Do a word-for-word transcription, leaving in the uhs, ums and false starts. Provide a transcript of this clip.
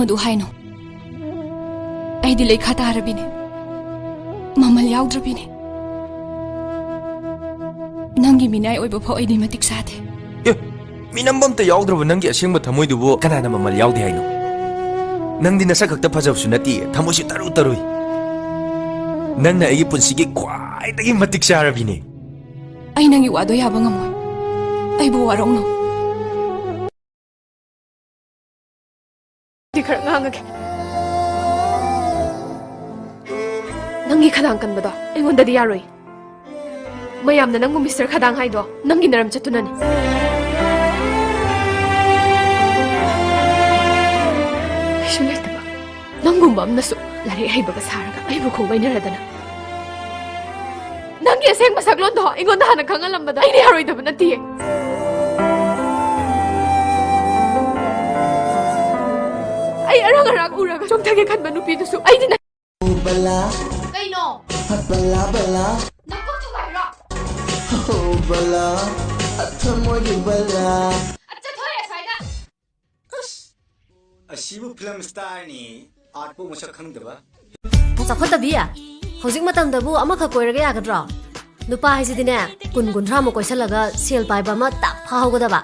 ꯑꯗꯨ ꯍꯥꯏꯅꯣ꯫ ꯑꯩꯗꯤ ꯂꯩꯈꯥ ꯇꯥꯔꯕꯤꯅꯦ, ꯃꯃꯜ ꯌꯥꯎꯗ꯭ꯔꯕꯤꯅꯦ꯫ ꯅꯪꯒꯤ ꯃꯤꯅꯥꯏ ꯑꯣꯏꯕ ꯐꯥꯎ ꯑꯩꯗꯤ ꯃꯇꯤꯛ ꯆꯥꯗꯦ꯫ ꯑꯦ, ꯃꯤꯅꯝꯕ ꯑꯝꯇ ꯌꯥꯎꯗ꯭ꯔꯕ ꯅꯪꯒꯤ ꯑꯁꯦꯡꯕ ꯊꯃꯣꯏꯗꯨꯕꯨ ꯀꯅꯥꯅ ꯃꯃꯜ ꯌꯥꯎꯗꯦ ꯍꯥꯏꯅꯣ? ꯅꯪꯗꯤ ꯅꯁꯛ ꯈꯛꯇ ꯐꯖꯕꯁꯨ ꯅꯠꯇꯦ, ꯊꯃꯣꯏꯁꯨ ꯇꯔꯨ ꯇꯔꯨꯏ꯫ ꯅꯪꯅ ꯑꯩꯒꯤ ꯄꯨꯟꯁꯤꯒꯤ ꯈ꯭ꯋꯥꯏꯗꯒꯤ ꯃꯇꯤꯛ ꯆꯥꯔꯕꯤꯅꯦ꯫ ꯑꯩ ꯅꯪꯒꯤ ꯋꯥꯗꯣ ꯌꯥꯕ ꯉꯝꯃꯣꯏ꯫ ꯑꯩꯕꯨ ꯋꯥꯔꯧꯅꯨ꯫ ꯗꯤ ꯈꯔ ꯉꯥꯡꯉꯒꯦ꯫ ꯅꯪꯒꯤ ꯈꯗꯥꯡ ꯀꯟꯕꯗꯣ ꯑꯩꯉꯣꯟꯗꯗꯤ ꯌꯥꯔꯣꯏ꯫ ꯃꯌꯥꯝꯅ ꯅꯪꯕꯨ ꯃꯤꯁꯇꯔ ꯈꯗꯥꯡ ꯍꯥꯏꯗꯣ ꯅꯪꯒꯤ ꯅꯔꯝ ꯆꯠꯇꯨꯅꯅꯤ꯫ ꯀꯩꯁꯨ ꯂꯩꯇꯕ ꯅꯪꯒꯨꯝꯕ ꯑꯃꯅꯁꯨ ꯂꯥꯏꯔꯤꯛ ꯍꯩꯕꯒ ꯁꯥꯔꯒ ꯑꯩꯕꯨ ꯈꯣꯡꯒꯩꯅꯔꯗꯅ꯫ ꯅꯪꯒꯤ ꯑꯁꯦꯡꯕ ꯁꯛꯂꯣꯟꯗꯣ ꯑꯩꯉꯣꯟꯗ ꯍꯥꯟꯅ ꯈꯪꯍꯜꯂꯝꯕꯗ ꯑꯩꯗꯤ ꯌꯥꯔꯣꯏꯗꯕ ꯅꯠꯇꯤꯌꯦ꯫ ꯑꯩ ꯑꯔꯥꯡ ꯑꯔꯥꯡ ꯎꯔꯒ ꯆꯣꯡꯊꯒꯦ ꯈꯟꯕ ꯅꯨꯄꯤꯗꯨꯁꯨ ꯑꯩꯗꯤ ꯅ- ꯕꯂꯥ, ꯀꯩꯅꯣ? ꯕꯂꯥ, ꯕꯂꯥ꯫ ꯅꯀꯣꯛ ꯊꯨꯒꯥꯏꯔꯣ? ꯍꯣ, ꯕꯂꯥ, ꯊꯃꯣꯏꯒꯤ ꯕꯂꯥ꯫ ꯑ, ꯆꯠꯊꯣꯛꯑꯦ ꯑꯁ꯭ꯋꯥꯏꯗ꯫ ꯑꯁ, ꯑꯁꯤꯕꯨ ꯐꯤꯂꯝ ꯁ꯭ꯇꯥꯔꯅꯤ, ꯑꯥꯔꯠꯄꯨ ꯃꯁꯛ ꯈꯪꯗꯕ꯫ ꯆꯥꯎꯈꯠꯇꯕꯤ, ꯍꯧꯖꯤꯛ ꯃꯇꯝꯗꯕꯨ ꯑꯃꯈꯛ ꯀꯣꯏꯔꯒ ꯌꯥꯒꯗ꯭ꯔꯣ? ꯅꯨꯄꯥ ꯍꯥꯏꯁꯤꯗꯤꯅꯦ, ꯀꯨꯟ ꯀꯨꯟꯊ꯭ꯔꯥꯃꯨꯛ ꯀꯣꯏꯁꯜꯂꯒ ꯁꯦꯜ ꯄꯥꯏꯕ ꯑꯃ ꯇꯥꯛ ꯐꯥꯍꯧꯒꯗꯕ꯫